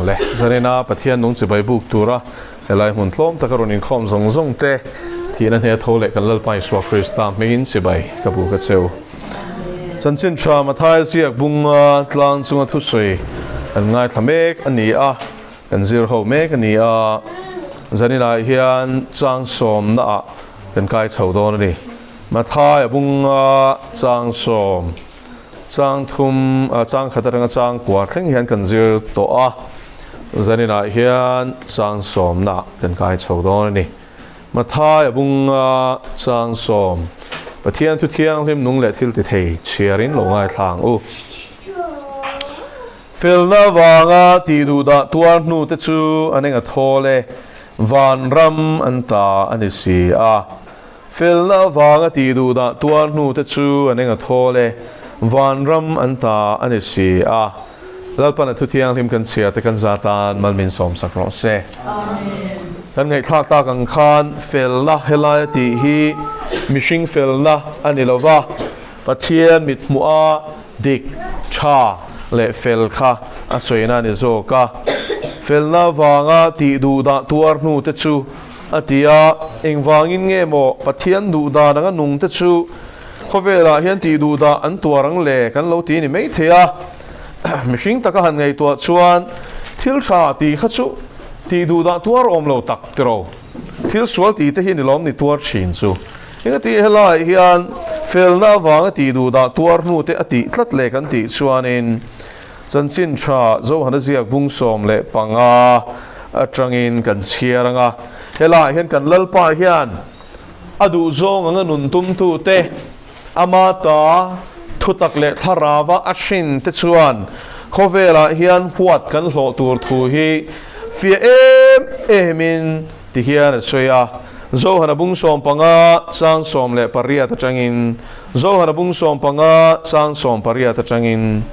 Le, zanina Pathian nung chibai buk tura helai hmun tlawm taka rawn inkhawm zawng zawng te thihna hne tho leh kan Lalpa Isua Krista hmingin chibai ka buk a cheu. Chanchin tha Mathaia ziak bunga tlang chunga thusawi kan ngaithla mek a ni a, kan zir ho mek a ni a, zaninah hian chang sawmnaah kan kai chho dawn a ni. Mathaia bunga chang sawm. Chang thum, chang khat atanga chang kua thleng hian kan zir tawh a, zaninah hian chang sawmna kan kai chho dawn a ni. Mathaia bunga chang sawm, Pathian thu thianghlim nung leh thil ti thei chhiarin lo ngaithla ang u. Felna vanga tih duh dah tuar hnu te chu an enga thawl e, vanram an ta a ni si a. Felna avanga tih duh dah tuar hnu te chu an eng a thawl e, vanram an ta a ni si a. Lalpan a thu thianghlim kan chhia te kan za tan mal min sawm sak rawh se. Kan ngaihthlak tak ang khan felna helai a tih hi mihring felna a ni lo va, Pathian mithmuh a dik, tha leh fel kha a sawina a ni zawk a. Felna avanga tih duh dah tuar hnu te chu A ti a, Engvangin nge maw Pathian duh dan anga nung te chu khawvelah hian tih duh dah an tuar ang le kan lo ti ni mai thei a. Mihring taka han ngaihtuah chuan thil tha tih kha chu tih duh dah tuar awm lo tak tiraw. Thil sual tih te hi ni lawm ni tuar thin chu. Engati helaiah hian felna avanga tih duh dah tuar hnu te a tih tlat le kan tih chuanin Chanchin tha Johana ziak bung 15 atangin kan chhiar ang a, helaiah hian kan Lalpa hian a duhzawng anga nun tumtute, ama ta thutak leh thlarava a hrin te chuan khawvelah hian huat kan hlawh tur thu hi fiah em emin ti hian a sawi a. Johana bung 15 chang 18 atangin Johana bung 15 chang 18 atangin,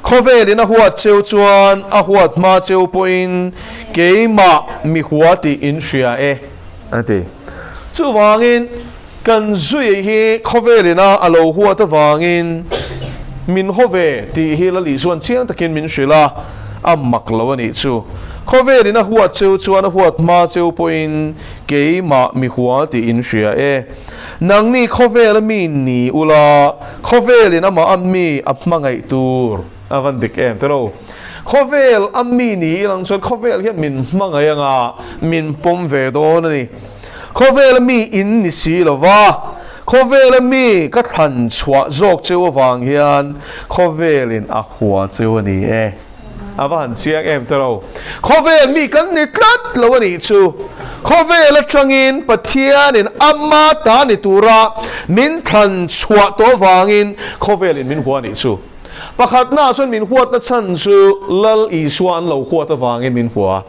Khawvelin a huat cheu chuan a huat hma cheu pawhin keimah mi hua tih in hria e, a ti. Chuvangin kan zui hi khawvelin a a lo huat avangin min haw ve tih hi Lali chuan chiang takin min hrilh a, a mak lo a nih chu. Khawvelin a huat cheu chuan a huat hma cheu pawhin keimah mi hua tih in hria e. Nangni khawvel a mi ni ula, khawvelin amah a mi a hmangaih tur a van dik em tiraw? Khawvel a mi ni ilang chuan khawvel hian min hmangaih anga min pawm ve dawn a ni. Khawvel a mi in ni si lova, khawvel a mi ka thlan chhuah zawk cheu avang hian khawvelin a hua cheu a ni e. A va han chiang em te lo. Khawvel mi kan ni tlat lo a nih chu. Khawvel atangin Pathianin ama ta ni tura min thlan chhuah tawh avangin khawvelin min hua a nih chu. Pakhatnaah chuan min huatna chhan chu Lal Isua an lo huat avangin min hua.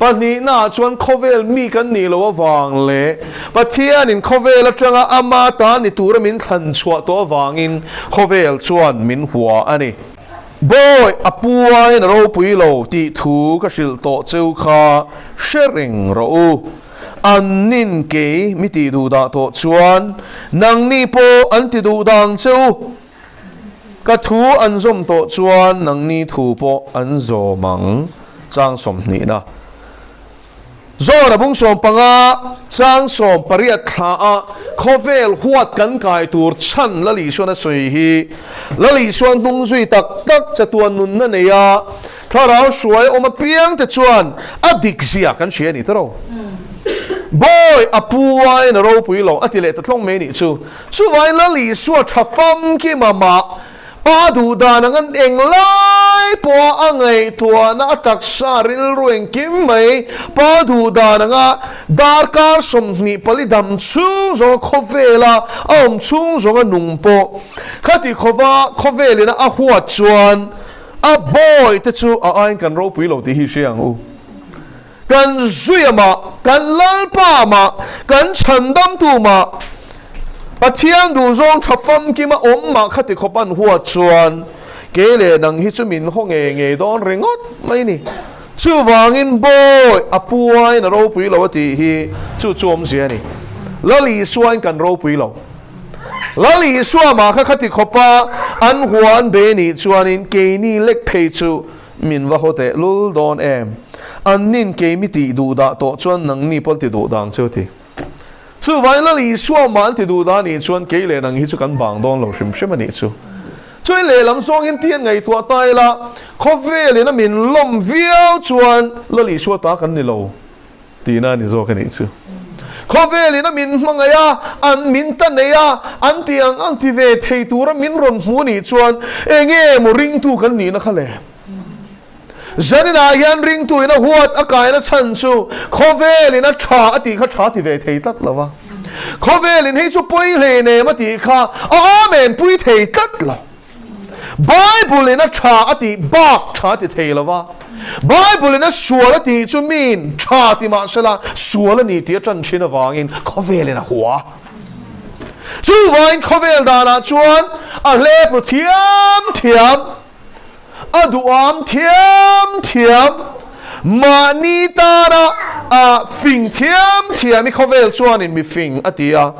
Pahnihnaah chuan khawvel mi kan nih loh avang leh Pathianin khawvel atanga ama ta ni tura min thlan chhuah tawh avangin khawvel chuan min hua a ni. Bawi, a puain a ropui lo tih thu ka hrilh tawh cheu kha hre reng rawh u. An nin kei mi tih duh dah tawh chuan nangni pawh an ti duh dang che u. Ka thu an zawm tawh chuan nangni thu pawh an zawm ang. Chang 20na. Zawna bung 15 chang 18 thla a khawvel huat kan kai tur chhan Lal Isuan a sawi hi Lal Isuan hnung zui tak tak chatuan nunna nei a thlarau hruai awm apiang te chuan a dik zia kan hria a ni tawh. Bawi a pu aiin a ropui lo a ti leh ta tlawng mai nih chu. Chuvangin Lal Isua tha famkim amah Pa duh dan ang an eng lai pawha a ngaihtuahna a taksa rilru engkim mai pa duh dan anga darkar 24 dam chhung zawnga khawvela a awm chhung zawnga nung pawh khati khawva khawvelina a huat chuan a bawi te chu a aiin kan ropui lo tih hi hria ang u. Kan zuia mah, kan Lalpa mah, kan chhandamtu mah, Pathian duhzawng tha famkima awm mah kha ti khawp an huat chuan kei leh nang hi chu min haw ngei ngei dawn ringawt mai ni. Chuvangin bawi a puain a ropui lo a tih hi chu chu awmzia a ni. Lal Isuain kan ropui lo. Lal Isua mah kha kha ti khawpa an hua an be nih chuanin keini lek phei chu. min va haw teh lul dawn em? An nin kei mi tih duh dah tawh chuan nangni pawh an ti duh dang chu ti. Chuvangin Lal Isua mah an ti duh dah anih chuan kei leh nang hi chu kan bang dawn lo hrim hrim anih chu. Chuai lehlam zawngin ti an ngaihtuah ta ila, khawvelin a min lawm viau chuan Lal Isua ta kan ni lo tihna a ni zawk anih chu. Khawvelin a min hmangaih a, an min ta nei a, an ti ang ang ti ve thei tura min rawn hmu anih chuan enge maw ringtu kan nihna kha le? Zaninah hian ringtuin a huat a kaina chhan chu khawvelin a tha a tih kha tha ti ve thei tlat lo va. Khawvelin hei chu pawi hlei nem a tih kha a amen pui thei tlat lo. Bible-in a tha a tih bak tha ti thei lo va. Bible-in a sual a tih chu miin tha ti mah sela sual a ni tih a tan thin avangin khawvelin a hua. Chuvangin khawvel danah chuan a hlepru thiam thiam. A duham thiam thiam, mahni tana a fing thiam thiam i khawvel chuanin mi fing a ti a.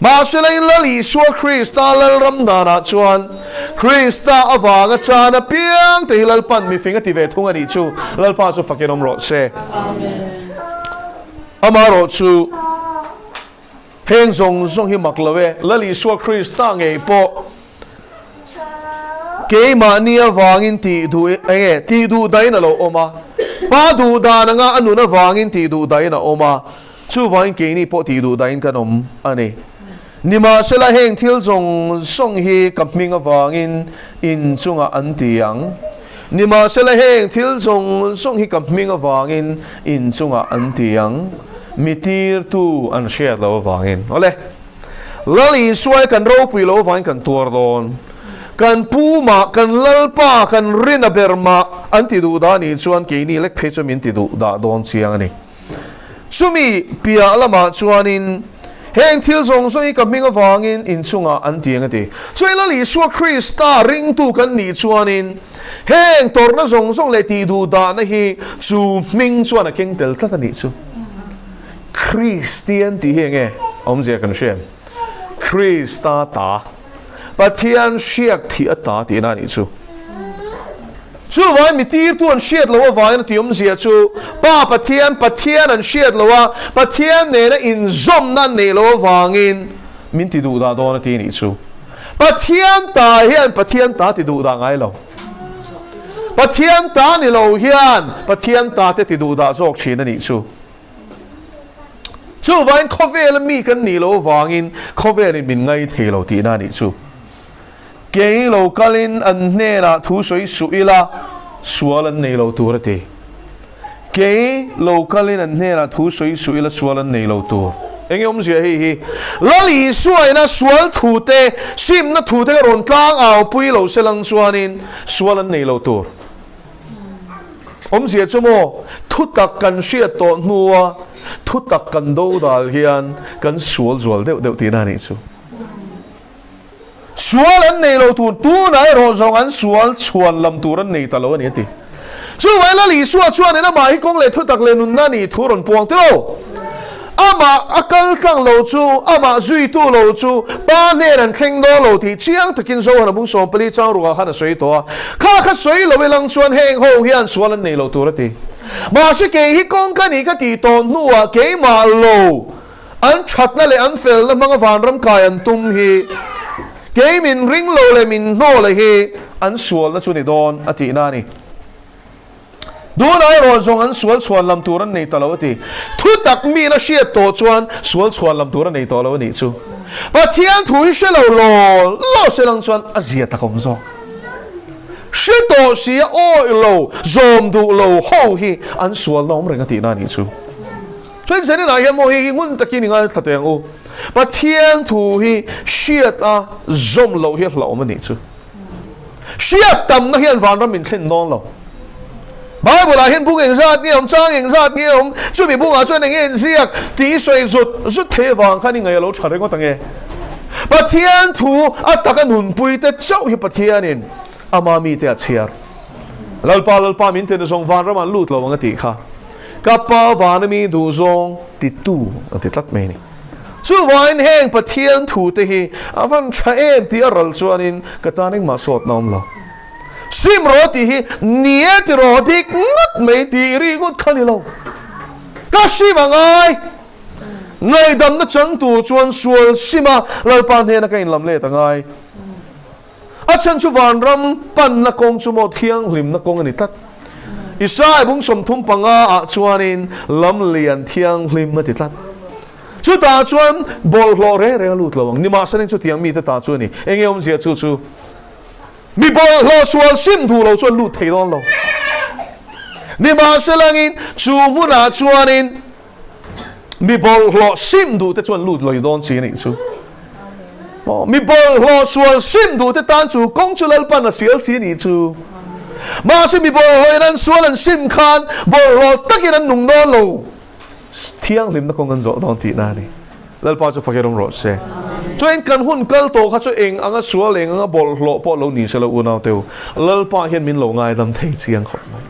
Mahsela in Lal Isua Krista Lalram danah chuan Krista avanga chan apiang te hi Lalpan mi fing a ti ve thung a nih chu. Lalpa chu fakin awm rawh se. Amaherawh chu heng zawng zawng hi mak lo e, Lal Isua Krista ngei pawh Keimahni avangin tih duh eng nge? Tih duh dahin a lo awm a. Pa duh dan anga a nun avangin tih duh dahin a awm a. Chuvangin keini pawh tih duh dahin kan awm a ni. Nimahsela heng thil zawng zawng hi ka hming avangin in chungah an ti ang. Nimahsela heng thil zawng zawng hi ka hming avangin in chungah an ti ang. Mi tirtu an hriat loh avangin. Awle. Lal Isuai kan ropui lo vangin kan tuar dawn. Kan pu mah, kan Lalpa, kan rina ber mah an ti duh dah nih chuan keini lek phei chuan min ti duh dah dawn chiang a ni. Chumi piah lamah chuanin heng thil zawng zawng hi ka hming avangin inchungah an ti ang a ti. Chuai Lal Isua Krista ringtu kan nih chuanin heng tawrhna zawng zawng leh tih duh dahna hi chu hming chuan a keng tel tlat a nih chu. Kristian tih hi enge awmzia kan hria em? Krista ta, Pathian hriak thih a ta tihna a nih chu. Chuvangin mi tirtu an hriat loh avangin a tih awmzia chu Pa Pathian, Pathian an hriat loh a, Pathian nena inzawmna an neih loh avangin min ti duh dah dawn a ti a nih chu. Pathian ta hian Pathian ta ti duh dah ngai lo. Pathian ta ni lo hian Pathian ta te ti duh dah zawk thin a nih chu. Chuvain khawvela mi kan nih loh avangin khawvelin min ngai thei lo tihna a nih chu. Kei lo kalin an hnenah thu sawi suh ila sual an nei lo tur a ti. Kei lo kalin an hnenah thu sawi suh ila sual an nei lo tur. Enge awmzia hei hi? Lal Isua ina sual thu te, simna thu te ka rawn tlang au pui lo se lang chuanin sual an nei lo tur. Awmzia chu maw, thutak kan hriat tawh hnua thutak kan do dal hian kan sual zual deuh deuh tihna a nih chu. Sual an nei lo tur, tunah erawh zawng an sual chhuan lam tur an nei ta lo a ni a ti. Chuvai Lal Isua chuanin amah hi kawng leh thutak leh nunna a nih thu rawn puang ti lo. Amah a kal tlang lo chu, amah zuitu lo chu Pa hnen an thleng dawn lo tih chiang takin Zohana bung 14 chang rukah khan a sawi tawh a. Kha kha sawi lo ilang chuan heng ho hian sual an nei lo tur a ti. Mahse kei hi kawng ka nih ka tih tawh hnuah keimah lo an thatna leh an felna hmanga vanram kai an tum hi kei min ring lo leh min hnaw leh hi an sualna chu ni dawn a tihna a ni. Tunah erawh zawng an sual chhuan lam tur an nei ta lo a ti. Thu tak mi la hriat tawh chuan sual chhuan lam tur a nei tawh lo a nih chu. Pathian thu hi hre lo law law se lang chuan a zia tak awm zawk. Hre tawh si a awih lo, zawm duh lo ho hi an sualna awm reng a tihna a nih chu. Chuan Zeninah hian maw hei hi ngun takin i ngaithla teh ang u. Pathian thu hi hriat a zawm loh hi a hlauhawm a nih chu. Hriat tamna hian vanram min thlen dawn lo. Bible ah hian bung engzat nge awm, chang engzat nge awm, chumi bungah chuan enge inziak tih i sawi zut zut thei avang khan i ngaih a lo tha ringawt ange. Pathian thu a taka nunpui te chauh hi Pathianin ama mite a chhiar. Lalpa, Lalpa min tena zawng vanram ah an lut lo ang a tih kha. Ka pa vana mi duh zawng titu a ti tlat mai a ni. Chuvangin heng Pathian thute hi a van tha em tih a ral chuanin ka tan engmah sawtna awm lo. Sim rawh tih hi ni e ti rawh dik ngawt mai tih ri ngawt kha ni lo. Ka sim a ngai. Ngaihdamna chang tur chuan sual sim a Lalpa hnena ka inlam let a ngai. A chhan chu vanram panna kawng chu maw thianghlimna kawng a ni tlat. Isaiah bung 35 ah chuanin lam lian thianghlim a ti tlat. Chutah chuan bawlhhlawh reng reng a lut lo ang. Nimahsela chutiang mite ta chu a ni. Enge awmzia chu chu? Mi bawlhhlawh sual sim duh lo chuan lut thei dawn lo. Nimahselangin chu hmunah chuanin mi bawlhhlawh sim duh te chuan lut loi dawn chi a nih chu. Maw? Mi bawlhhlawh sual sim duh te tan chu kawng chu Lalpan a sial si a nih chu. Mahse mi bawlhhlawhin an sual an sim khan bawlhhlawh takin an nung dawn lo. Thianghlimna kawng an zawh dawn tihna a ni. Lalpa chu fakir awm rawh se. Chuan kan hun kal tawh kha chu eng anga sual eng anga bawlhhlawh pawh lo ni se lo unau teu. Lalpa hian min lo ngaidam thei chiang khawp mai.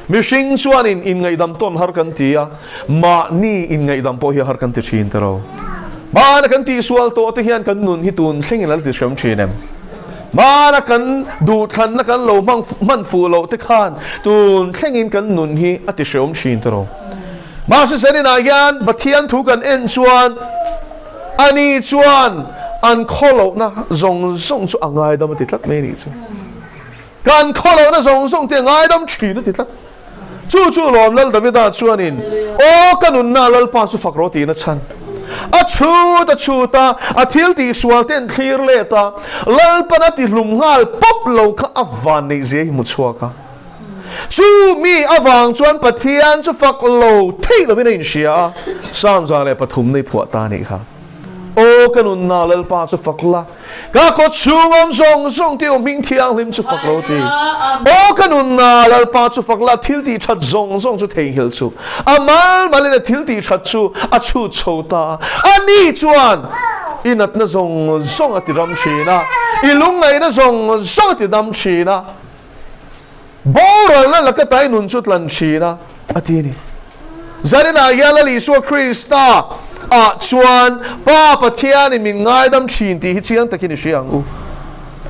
Mihring chuanin inngaihdam tawn har kan ti a, mahni inngaihdam pawh hi a har kan ti thin ta ro. Hmana kan tihsual tawh te hian kan nun hi tun thlengin a la ti hram thin em? Hmana kan duhthlanna kan lo hmang hman fuh loh te khan tun thlengin kan nun hi a ti hreawm thin ta ro. Mahse Zaninah hian Pathian thu kan en chuan ani chuan an khawlohna zawng zawng chu a ngaidam a ti tlat mai a nih chu. Kan khawlohna zawng zawng te ngaidam thin a ti tlat. Chu chu lawm Lal Davida chuanin, Aw ka nunna Lalpa chu fak rawh tiin a chhan. A chhut a chhut a, a thil tihsual ten thlir let a, Lalpan a tihlum nghal pawp lo kha a van neih zia hi hmu chhuak a. Chu mi avang chuan Pathian chu fak lo theih lovin a inhria a, Psalm 103 nei phuah ta a nih kha. Aw ka nunna Lalpa chu fak la, ka kawt chhung awm zawng zawng te aw hming thianghlim chu fak lo ti. Aw ka nunna Lalpa chu fak la, thil tih that zawng zawng chu theihnghilh chu. A mal malin a thil tih that chu a chhut chho ta. Ani chuan i natna zawng zawng a ti ram thin a, i lungngaihna zawng zawng a ti dam thin a, boralna laka tai nun chu tlan thin a, a ti a ni. Zaninah hian Lal Isua Krista ah chuan Pa Pathianin min ngaidam thin tih hi chiang takin i hria ang u.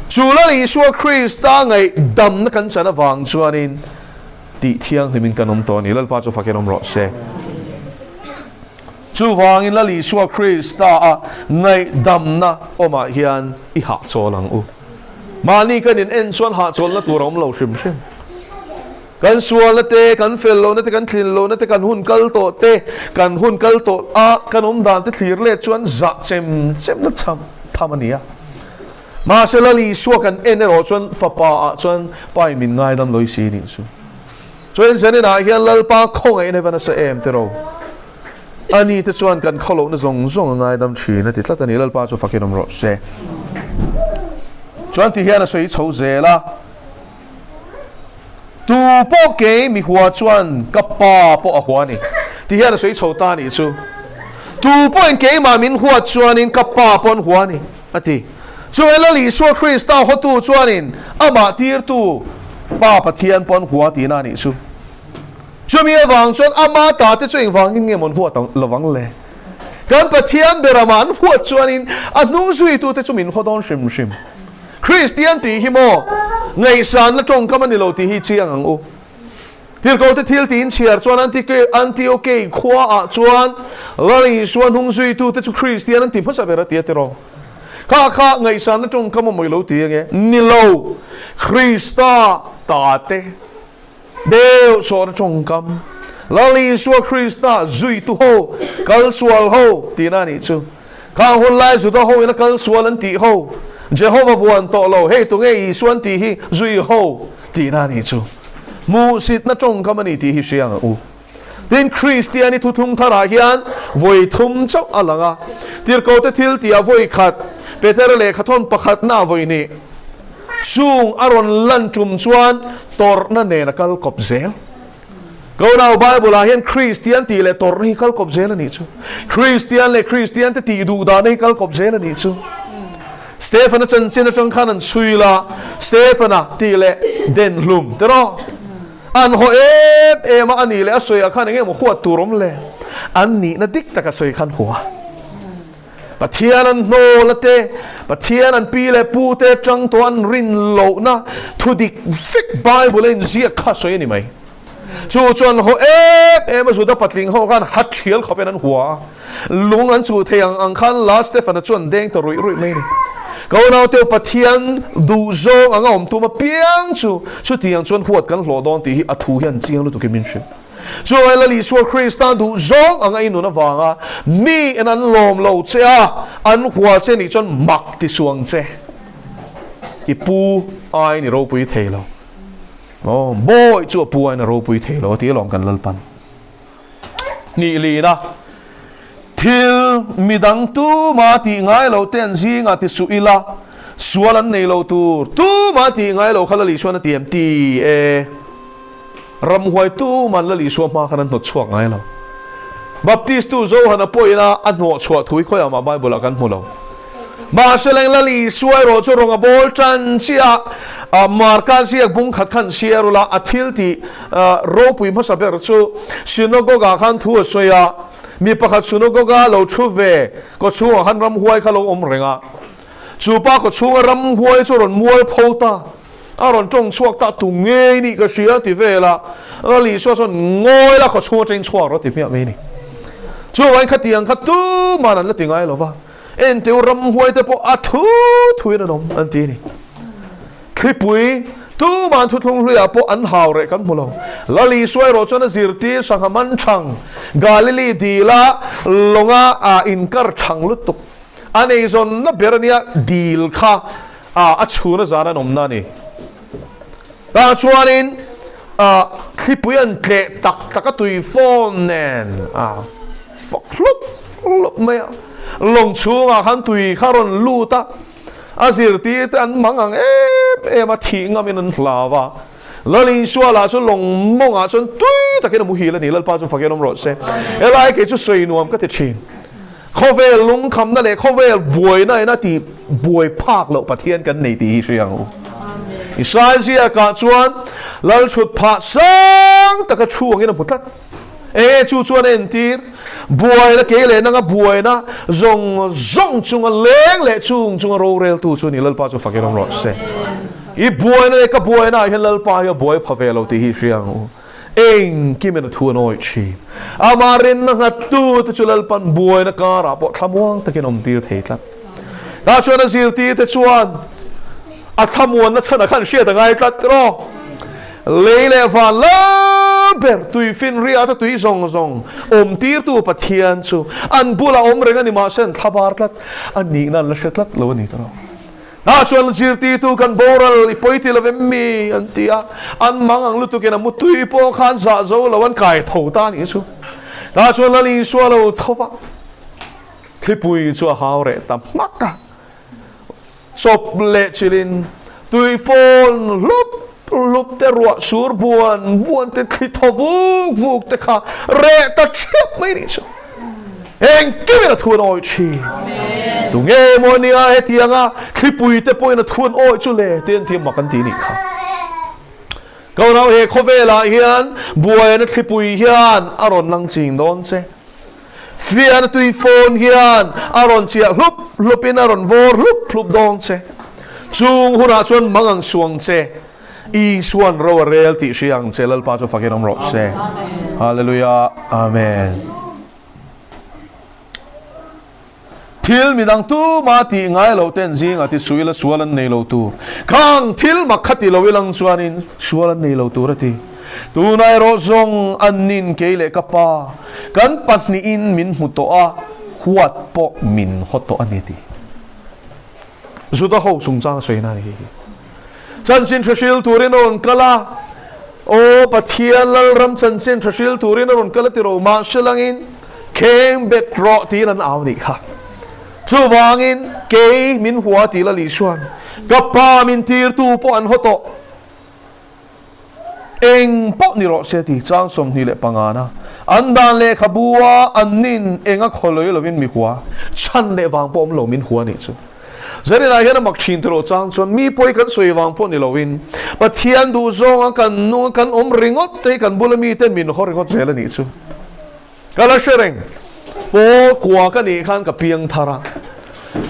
Chu Lal Isua Krista ngaihdamna kan chan avang chuanin tih thianghlimin kan awm tawh a ni. Lalpa chu fakin awm rawh se. Chuvangin Lal Isua Krista a ngaihdamna awmah hian i hahchawl ang u. Mahni kan in en chuan hahchawlna tur a awm lo hrim hrim. Kan sualna te, kan fel lohna te, kan thlin lohna te, kan hun kal tawh te, kan hun kal tawh a kan awm dan te thlir let chuan zah chem chem na cham tham a ni a. Mahse Lal Isua kan en erawh chuan fapa ah chuan Pa in min ngaidam lawih si nih chu. Chuan zaninah hian Lalpa khawngaih in evan a sa em te ro. Ani te chuan kan khawlohna zawng zawng a ngaidam thin a ti tlat a ni. Lalpa chu fakin awm rawh se. Chuan ti hian a sawi chho zel a. Tu pawh kei mi hua chuan ka pa pawh a hua a ni. Ti hian a sawi chho ta a nih chu. Tu pawhin keimah min huat chuanin ka pa pawh an hua a ni, a ti. Chuan Lal Isua Krista hawtu chuanin amah tirtu Pa Pathian pawh an hua tihna a nih chu. Chumi avang chuan ama ta te chu engvangin nge maw an huat lovang le? Kan Pathian ber amah an huat chuanin a hnung zuitute chu min haw dawn hrim hrim. Kristian tih hi maw ngaihsanna tawngkam a ni lo tih hi chiang ang u. Tirhkohte thil tiin chhiar chuan Antiochei khuaah chuan Lal Isua hnung zuitute chu Kristian an ti hmasa ber a ti a tiraw? Kha kha ngaihsanna tawngkam a mawi lo ti ange? Ni lo, Krista tate deuh sawhna tawngkam Lal Isua Krista zuitu ho, kal sual ho tihna a nih chu. Khang hun lai Juda ho in a kal sual an tih ho, Jehova vuan tawh lo, hei tunge Isua an tih hi zui ho tihna a nih chu. Hmuhsitna tawngkam a ni tih hi hria ang u. Tin, Kristiani thuthlung tharah hian vawi thum chauh a lang a, Tirhkohte thil tihah vawi khat, Petera lehkhathawn pakhatna vawi hnih. Chung a rawn lan tum chuan tawrhna nen a kal kawp zel. Kaunau Bible ah hian Kristian tih leh tawrhna hi kal kawp zel a nih chu. Kristian leh Kristian te tih duh dahna hi kal kawp zel a nih chu. Stefana chanchin atang khan an chhui la, Stefana tih leh den hlum te rawh. An haw em em a, a nih leh a sawi ah khan eng emaw huat tur awm le? An nihna dik taka sawi khan hua. Pathian an hnawl a te, Pathian an pi leh pu te atang tawh an rin lohna thu dik vek Bible a inziak kha sawi a ni mai. Chu chuan haw em em a Juda patling ho khan ha thial khawp in an hua a, lung an chuh thei ang ang khan la Stefana chu an deng ta ruih ruih mai a ni. Ka unaute Pathian duhzawng anga awm tum apiang chu chutiang chuan huat kan hlawh dawn tih hi a thu hian chiang lutuk in min hrilh. Chuai Lal Isua Krista duhzawng anga i nun avanga mi in an lawm lo che a, an hua che nih chuan mak ti suang che. I pu aiin i ropui thei lo. Aw, bawi chu a pu aiin a ropui thei lo a ti alawm kan Lalpan. Hnih lina thil midang tuma tih ngai lo te an zingah ti suh ila, sual an nei lo tur tuma tih ngai lo kha Lal Isuan a ti em? Ti e. Ramhuai tuman Lal Isua hma khan an hnawt chhuak ngai lo. Baptist tu Johana pawhin a a hnawh chhuah thu hi khawiah mah Bible ah kan hmu lo. Mahse leng Lal Isua erawh chu rawnga bawl tan chiah a Marka ziak bung khat khan chhiar ula a thil tih ropui hmasa ber chu synagogue ah khan thu a sawi a, mi pakhat synagogue a lo thu ve kaw chhungah khan ramhuai kha lo awm reng a, chu pa kaw chhunga ramhuai chu rawn mual pho ta. A rawn tawng chhuak ta tu ngei nih ka hria ti vel a, Lal Isua chuan ngawi la khawchhung atangin chhuak rawh ti hmiah mai a ni. Chuvangin khatiang kha tuman an la ti ngai lo va, enteu ramhuai te pawh a thu thuin an awm an ti a ni. Thlipui tuman thuthlung hluiah pawh an hau reh kan hmu lo. Lal Isua erawh chuan a zirtir sangha man chhang Galili dila lawnga a inkar chhang lutuk a neizawnna ber a nia dil kha a a chhun a zan an awmna a ni. Tah chuanin a thlipui an tleh tak tak a tui fawn nen a fak hlup hlup mai a. Lawng chhungah khan tui kha rawn lut a, a zirtir te an mang ang em em a, thih ngamin an hlau a. Lal Isua lah chu lawng mawngah chuan tui takin a muhil a ni. Lalpa chu fakin awm rawh se. Helai kei chu sawi nuam ka ti thin. Khawvel lungkhamna leh khawvel buaina in a tih buai phak loh Pathian kan nei tih hi hria ang u. Israel ziakah chuan Lal chhut phah sang taka thu angin a hmu tlat. Enge chu chuan a entir? Buaina kei leh nanga buaina zawng zawng chunga leng leh chung chunga roreltu chu a ni. Lalpa chu fakin awm rawh se. I buaina leh ka buaina ah hian Lalpa hi a buai pha ve lo tih hi hria ang u. Engkim in a thu an awih thin. Amah rinna nghattu te chu Lalpan buaina karah pawh thlamuang takin awm tir thei tlat. Tah chuan a zirtir te chuan a thlamuanna chhan a khan hriat a ngai tlat rawh. Lei leh van lal ber tuifin riat a tui zawng zawng awm tirtu Pathian chu an bulah awm reng a ni mahse an thlabar tlat a nihna an la hre tlat lo a ni ta rawh. Tah chuan zirtirtu kan boral i pawi ti lovem mi? an ti a, an mang ang lutukin a mutui pawh khan zah zo lo an kai tho ta a nih chu. Tah chuan Lal Isua lo tho va, thlipui chu a hau reh ta hmak a, chawp leh chilhin tui fawn hlup hlup te ruah sur buan buan te thli thaw vuk vuk te kha reh ta ṭhiap mai nih chu. Engkim in a thuan awih ṭhin. Tunge maw nia hetianga thlipui te pawhin a thuan awih chu le te an ti a mak an ti nih kha. Ka unau he khawvelah hian buaina thlipui hian a rawn lang ching dawn che. Fiahna tui fawn hian a rawn chiah hlup hlupin a rawn vawr hlup hlup dawn che. Chung hunah chuan mang ang suang che. Isuan ro a rel tih hria ang che. Lalpa chu fakin awm rawh se. Hallelujah. Amen. Thil midang tuma tih ngai lo ten zingah ti suila sual an nei lo tur. Khang thil mak kha ti lo ilang chuanin sual an nei lo tur a ti. Tuna erawh zawng an nin kei leh ka pa kan pahnihin min hmu tawh a, huat pawh min haw tawh a ni ti. Juda ho chungchang a sawi na a ni hei hi. Chanchin tha hril turin a rawn kal a, Aw Pathian Lalram chanchin tha hril turin a rawn kal a ti ro mahse langin kheng bet rawh tiin an au nih kha. Chuvangin kei min hua ti Lal Isuan ka pa min tirtu pawh an haw tawh. Eng pawh ni rawh se ti chang 25 na an dan lehkhabu a an nin eng a khawlawi lovin mi hua chhan leh vang pawh awm lo min hua nih chu. Zarinah hian a mak thin tawh chang chuan mi pawi kan sawi vang pawh ni lovin Pathian duh zawnga kan nunga kan awm ringawt te hi kan bula mite min haw ringawt zel a nih chu. Ka la hre reng. Pawl kua ka nih khan ka piang thar a.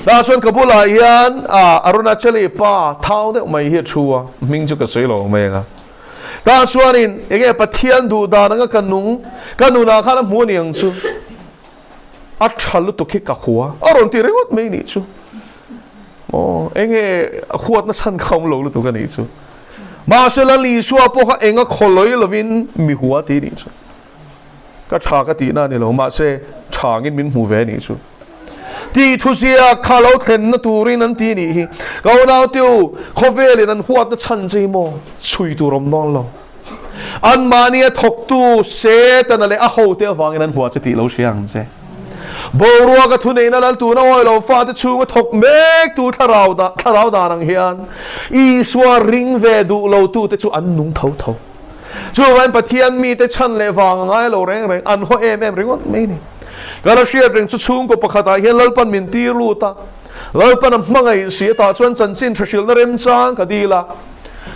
Tah chuan ka bulah hian Arunachali pa thau deuh mai hi a thu a, hming chu ka sawi lo mai ang a. Tah chuanin enge Pathian duh dan anga ka nung, ka nunah khan a hmu a ni ang chu. A tha lutuk hi ka hua a rawn ti ringawt mai nih chu. Aw, enge huatna chhan kha awm lo lutuk a nih chu. Mahse Lal Isua pawh kha enga khawlawi lovin mi hua ti nih chu. Ka tha ka tihna a ni lo, mahse thangin min hmu ve a nih chu. Tih thuziak kha lo thlenna turin an ti nih hi. Ka unaute u, khawvelin an huatna chhan che hi maw chhui tur awm dawn lo. Anmahnia thawktu Setana leh a hote avangin an hua che tih lo hria ang che. Boruaka thuneihna lal tuna awi lo fate chhunga thawk mektu thlarau thlarau dan ang hian Isua ring ve duh lotute chu an nung tho tho. Chuvangin Pathian mite chhan leh vang a ngai lo reng reng, an haw em em ringawt mai ni. Ka la hriat reng chu chhungkaw pakhatah hian Lalpan min tir lut a, Lalpan a hmangaih si atah chuan chanchin tha hrilhna remchang ka dil a,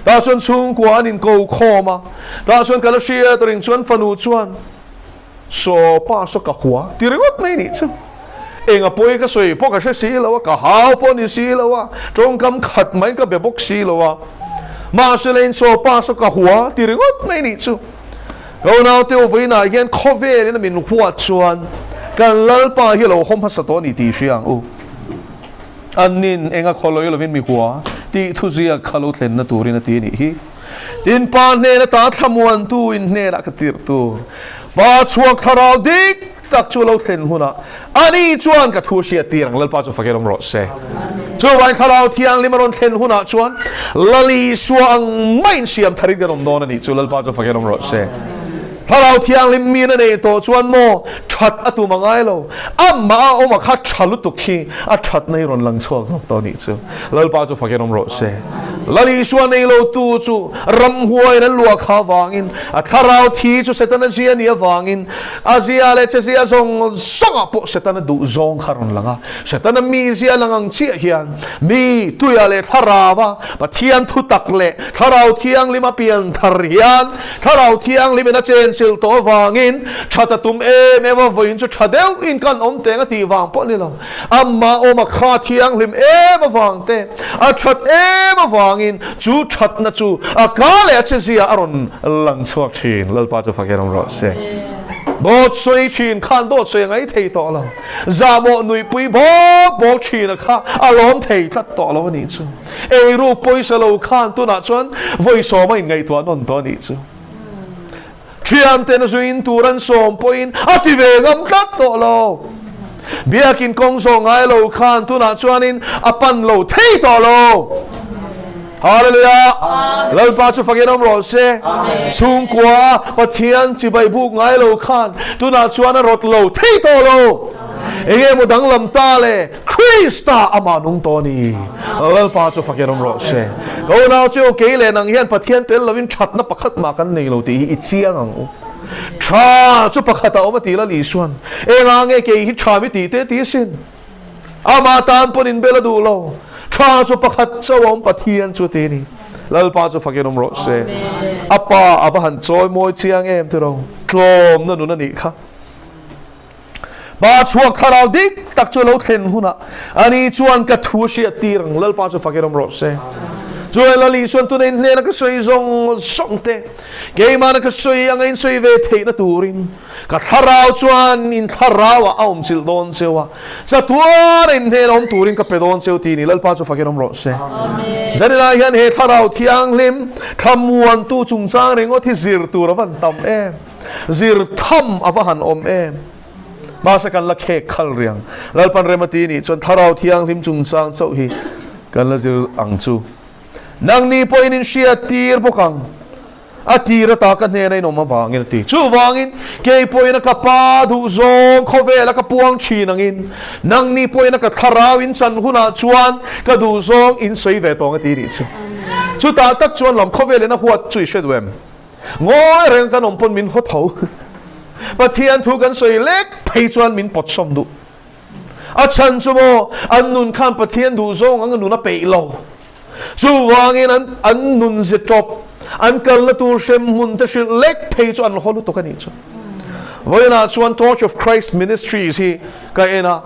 tah chuan chhungkua an inko khawm a, tah chuan ka la hriat reng chuan fanu chuan Saw pa saw ka hua ti ringawt mai nih chu. Eng a pawi ka sawi pawh ka hre si lo a, ka hau pawh ni si lo a, tawngkam khat mai ka be bawk si lo a. Mahse lein saw pa saw ka hua ti ringawt mai nih chu. Ka unaute u vawiinah hian khawvelin a min huat chuan kan Lalpa hi a lo hawm hmasa tawh a ni tih hria ang u. Annin eng a khawlawi lovin mi hua tih thuziak kha lo thlenna turin a ti a nih hi. Tin, Pa hnena ta thlamuantu in hnenah ka tirh tur. Pa chhuak thlarau dik tak chu lo thlen hunah ani chuan ka thu hriat tir ang, Lalpa chu fakin awm rawh se. Chuvangin thlarau thianghlim a rawn thlen hunah chuan Lal Isua ang maiin siam tharin kan awm dawn a nih chu, Lalpa chu fakin awm rawh se. Thlarau thianghlim min a nei tawh chuan maw that a tum a ngai lo, amah a awm a kha tha lutuk hi a thatna hi rawn lang chhuak zawk tawh a nih chu. Lalpa chu fakin awm rawh se. Lal Isua nei lo tu chu ramhuaiin an luah kha avangin, a thlarau thi chu Setana zia nih avangin, a zia leh che zia zawng zawngah pawh Setana duh zawng kha rawn lang a. Setana mi zia lang ang chiah hian mi tuia leh thlarau a Pathian thutak leh thlarau thianghlim a pian thar hian Thlarau Thianghlimin a chenchilh tawh avangin that a tum em em a, vawiin chu tha deuhin kan awm teng a tih vang pawh a ni lo. Amah awm a kha thianghlim em avang te, a that em avangin chu thatna chu a ka leh a chezia a rawn lang chhuak thin. Lalpa chu fakin awm rawh se. Dawt sawi thin khan dawt sawi a ngai thei tawh lo. Zahmawh nuihpui bawk bawk thin a kha a lawm thei tlat tawh lo a nih chu. Eiruk pawisa lo khan tunah chuan vawi sawma inngaihtuah nawn tawh a nih chu. Thianten zuin tur an sawm pawhin a ti ve ngam tlat tawh lo. Biakin kawng zawh ngai lo khan tunah chuanin a pan lo thei tawh lo. Hallelujah! Lalpa chu fakin awm rawh se. Chhungkua Pathian chibai buk ngai lo khan tunah chuan a rawt lo thei tawh lo. Enge maw danglam ta le? Krista amah nung tawh a ni. Lalpa chu fakin awm rawh se. Ka unau chu kei leh nang hian Pathian tel lovin thatna pakhat mah kan nei lo tih hi i chiang ang u. Tha chu pakhat a awm a ti Lal Isuan. Engah nge kei hi tha mi tih te ti sin? Amah tan pawn inbel a duh lo. Tha chu pakhat chauh a awm Pathian chu ti a ni. Lalpa chu fakin awm rawh se. A pa a va han chawi mawi chiang em tiraw? Tlawmna nun a nih kha. Pa chhuak thlarau dik tak chu lo thlen hunah ani chuan ka thu a hriat tir ang, Lalpa chu fakin awm rawh se. Chuan Lal Isuan tuna in hnena ka sawi zawng zawng te, keimahna ka sawi anga in sawi ve theihna turin ka thlarau chuan in thlarauah a awm chilh dawn cheu a, chatuana in hnena awm turin ka pe dawn cheu ti ni, Lalpa chu fakin awm rawh se. Zanilai hian he thlarau thianghlim thlamuantu chungchang ringawt hi zir tur a van tam em. Zir tham a va han awm em? Mahse kan la khek khal riang. Lalpan rem a ti nih chuan Thlarau Thianghlim chungchang chauh hi kan la zir ang chu. Nangni pawhin in hriat tir bawk ang. A tir ata ka hnena in awm avangin a ti. Chuvangin kei pawhin a ka pa duh zawng khawvela ka puang thin angin nangni pawhin a ka thlarau in chan hunah chuan ka duh zawng in sawi ve tawng a ti nih chu. Chutah tak chuan lam khawvelin a huat chu i hre duh em? Ngawi reng kan awm pawn min haw tho. Pathian thu kan sawi lek phei chuan min pawt sawm duh. A chhan chu maw an nun khan Pathian duh zawng ang nun a peih lo. Chuvangin an an nun ze tawp, an kalna tur hrem hmun te hrilh lek phei chu an haw lutuk a nih chu. Vawiinah chuan Torch of Christ Ministries hi ka en a.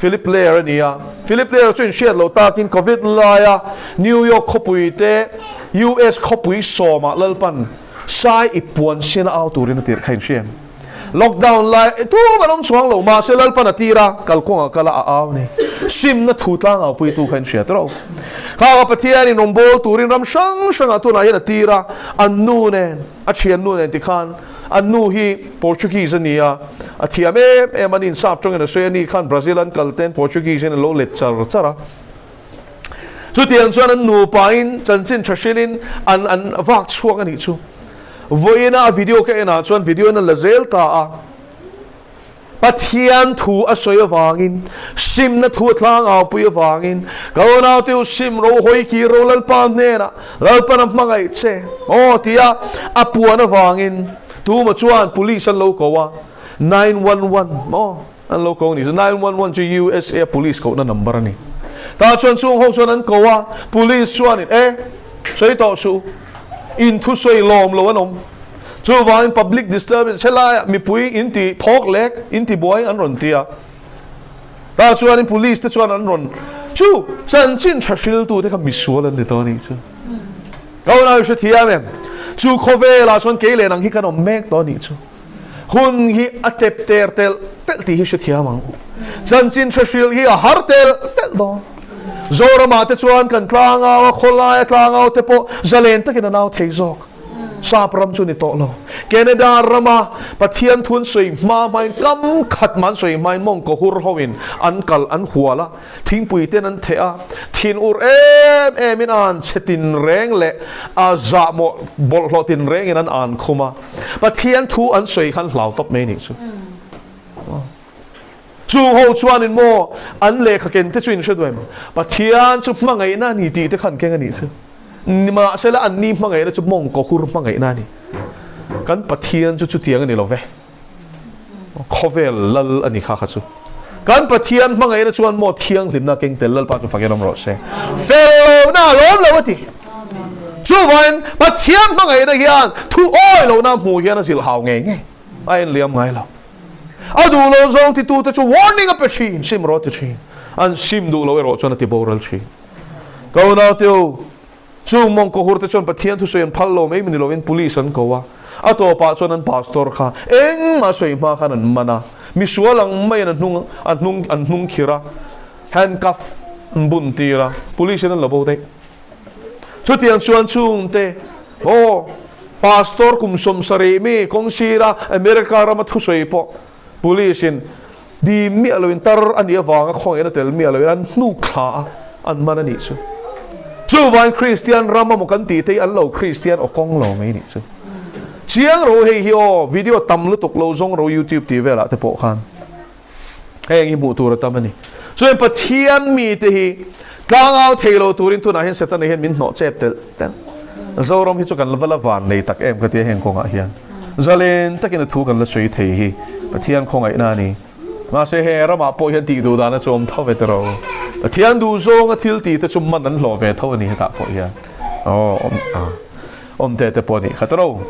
Philip Blair a ni a. Philip Blair chu inhriat loh takin Covid laia New York khawpui te US khawpui sawmah Lalpan sai ip puan sin a au turin a tirh kha inhria em? Lockdown lai tum an awm chuang lo mahse Lalpan a tir a, kalkawngah kal a a au ni. Simna thu tlang au puitu kha inhria tawh. Kha ka Pathianin rawngbâwl turin ram hrang hrangah tunah hian a tir a, an nu nen, a thiannu nen tikhan an nu hi Portuguese a ni a, a thiam em em a ni, sap tawngin a sawi a ni khan Brazil an kal ten Portuguese in a lo let char char a. Chutiang chuan an nupain chanchin tha hrilhin an an vak chhuak a nih chu. Vawiina a video ka enah chuan video in a la zel ta a. Pathian thu a sawi avangin, simna thu a tlangau-pui avangin, Ka unaute u sim ro hawi kir ro Lalpa hnenah, Lalpan a hmangaih che aw tia a puan avangin tuma chuan police an lo ko a, 911 maw an lo ko a ni chu, 911 chu USA police kohna number a ni. Tah chuan chung ho chuan an ko a, police chuanin e sawi tawh suh u, in thusawi lawm lo an awm. Chuvangin public disturbance helaiah mipui in ti phawk lek, in ti buai an rawn ti a. Tah chuanin police te chuan an rawn chu chanchin tha hriltu te kha misual an ni tawh a nih chu. Ka unau i hrethiam em? Chu khawvelah chuan kei leh nang hi kan awm mek tawh a nih chu. Hun hi a tep ter telh telh tih hi hrethiam ang u. Chanchin tha hrilh hi a har telh telh dawn. Zoramah te chuan kan tlangau a, khawlaia tlangau te pawh zalen takin a nau thei zawk. Sap ram chu ni tawh lo. Canada rama Pathian thu an sawi hma hmain kam khat mah an sawi hmain mawngkaw hur hoin an kal an hual a, thingpui ten an theh a, thin ur em emin a han chhe tinreng leh a zahmawh bawlhhlawh tinrengin an an khum a, Pathian thu an sawi khan hlau tawp mai nih chu. Chu ho chuanin maw an lehkha ken te chu in hre duh em? Pathian chu hmangaihna a ni tih te kha an keng a nih chu. Nimahsela an ni hmangaihna chu mawngkaw hur hmangaihna a ni. Kan Pathian chu chutiang a ni lo ve. Khawvel lal a ni kha kha chu. Kan Pathian hmangaihna chuan maw thianghlimna keng tel Lalpa chu fakin awm rawh se. Fel lohna a lawm lo a ti. Chuvangin Pathian hmangaihna hian thu awi lohna hmuh hian a zilh hau ngei ngei. A enliam ngai lo. A duh lo zawng titute chu warning a pe thin, sim rawh a ti thin. An sim duh lo erawh chuan a ti boral thin. Ka unaute u, chung mawngkaw hur te chuan Pathian thusawi an phal lo mai ni lovin police an ko a. A tawpah chuan an pastor kha engmah sawi hma khan an man a. Misual ang maiin a hnung a hnung an hnung khir a, handcuff an bun tir a, police in an lo bo daih. Chutiang chuan chhungte, Aw, Pastor kum 70 mi kawng sira America rama thusawi pawh Police in dim miah loin tar a nih avanga khawngaihna tel miah loin an hnuk thla a, an man a nih chu. Chuvangin Kristian ram amaw kan tih te hi an lo Kristian aw kawng lo mai nih chu. Chiang ro hei hi aw, video tam lutuk lo zawng ro YouTube tih velah te pawh khan. Heng hi hmuh tur a tam a ni. Chuan Pathian mite hi tlangau thei lo turin tunah hian Setana hian min hnawh chep telh telh. Zoram hi chu kan va la van nei tak em ka tia heng kawngah hian. Zalen takin a thu kan la sawi thei hi Pathian khawngaihna a ni. Mahse heng ramah pawh hian tih duh dana chu awm tho ve tiro. Pathian duh zawnga thil tih te chu man an hlawh ve tho a ni hetah pawh hian. Aw awm a awm te te pawh a nih kha tiro.